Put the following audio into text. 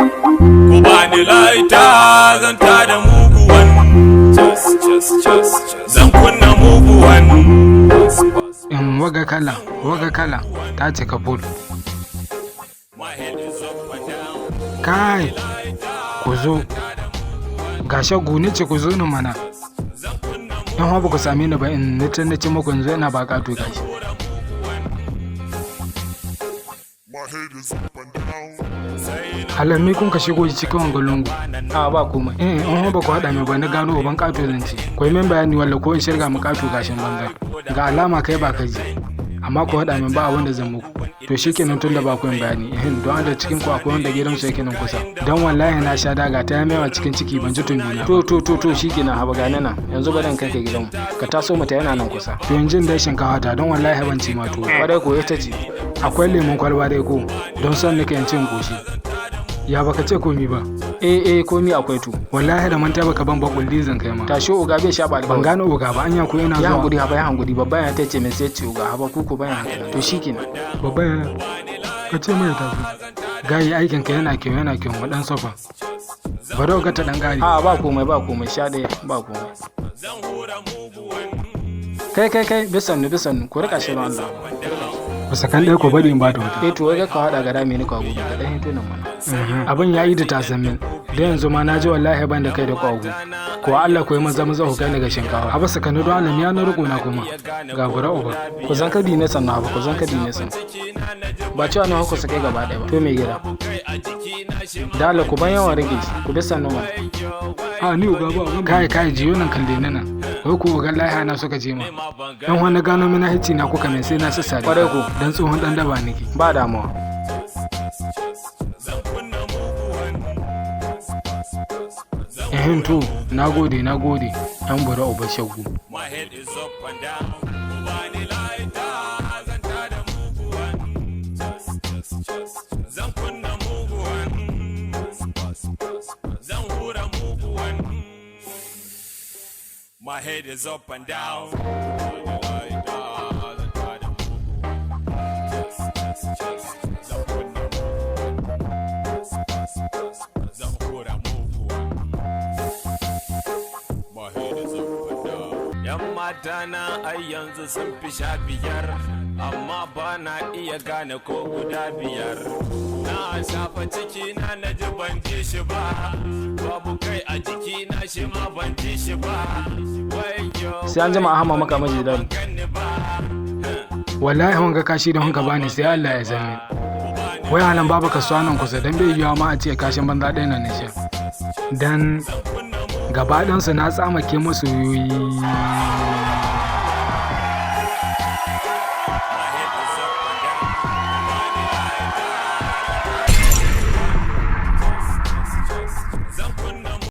Ku bani laita, zan tada muguwan. Zan kunna muguwan. In waga kala, waga kala ta cika full. My head is up and down. Kai, ku zo. Ga shagu ni ce, ku zo ni mana. In ba ku same ni ba, in ni can na ci muku, yanzu ina ba ƙato gashi. My head is up and down. Halammi kun ka shigo cikin wanga lungu? A, ba komai. Eh, in ba ku haɗa mai ba na gano uban ƙato zan ci. Ku yi min bayani walla ko in shirga mu ƙato gashin banza. Ga alama kai ba ka ji. Amma ku haɗa min, ba abin da zan muku. To shikenan, tun da ba ku yin bayani. Eh, don Allah, cikin ku akwai wanda gidansu yake nan kusa? Don wallahi na sha daga ta yamewa cikin ciki, ban ji tumbi na. To, shikenan, haba, gane nan. Yanzu bari in kai ka gidanmu. Ka taso mata, yana nan kusa. To yanzu dai shinkafa ta, don wallahi ban ci ma tuwo. Kwarai ko, ita ce. Akwai lemon kwalba dai ko? Don son nika in cin koshi. Ya baka ce komi ba? Eh, komi akwai to. Wallahi da manta baka ban ba, kulli zan kai ma. Tashi, oga bai sha ba. Ban gane oga ba, anya ko ina Ya zuwa. hankuri, haba, ya hankuri. Babban ya tace min sai ce oga, haba kuku bayan haka. To shikenan. Babban yana ka ce mai tafi. Gayi, aikin ka yana kyau, yana kyau, mu dan sofa. Bari oga ta dan gari. A, ba komai, ba komai, sha ɗaya, ba komai. Kai, kai, kai, bisannu, bisannu, ku rika shi don Allah. Ku sakan ɗaya, ku bari in ba ta wuta. Eh to, wai ka haɗa ga rami ne ka gudu ka dan hito nan mana. Abin ya yi da tasammin. Da yanzu ma na ji wallahi ban da kai da kwagu. Ko Allah, ku yi maza maza ku kai ni ga shinkawa. Haba, sakanu don Allah, ya na riko na kuma. Ga bura uba. Ku zan ka bi ne sannu, haba, ku zan ka bi ne sannu. Ba cewa na ku kai gaba ɗaya ba. To mai gida. Dala ku ban yawan rage shi, ku bi sannu mana. A ni uga ba kai, kai, jiyo nan, kalle ni nan. Wai ku uga lahiya na suka je ma. Dan wani gano mina hici na kuka min sai na sassa. Kwarai ko. Dan tsohon dan daba nake. Ba damuwa. Ehin, to, nagode, nagode. Dan bura uba shaggu. My head is up and down. Ku bani laita, zan tada muguwan. Zan kunna muguwan. Zan hura muguwan. My head is up and down. Ku bani laita, zan tada muguwan. Zan kunna muguwan. Zan hura muguwan. My head is up and down. Yan mata na ai yanzu sun fi 15, amma ba na iya gane ko guda biyar. Na shafa ciki na, na ji ban ji shi ba, babu kai a jiki na, shi ma ban ji shi ba. Wayyo, Sai an jima, Ahmad maka maji dal. ganni ba. Wallahi wanga kashi da hunka bani, sai Allah ya san min. Wai halan babu kasuwa nan kusa? Dan bai yiwa ma a ce kashin banza ɗaya na nisha. Dan gaba ɗansu na tsamake musu yoyi.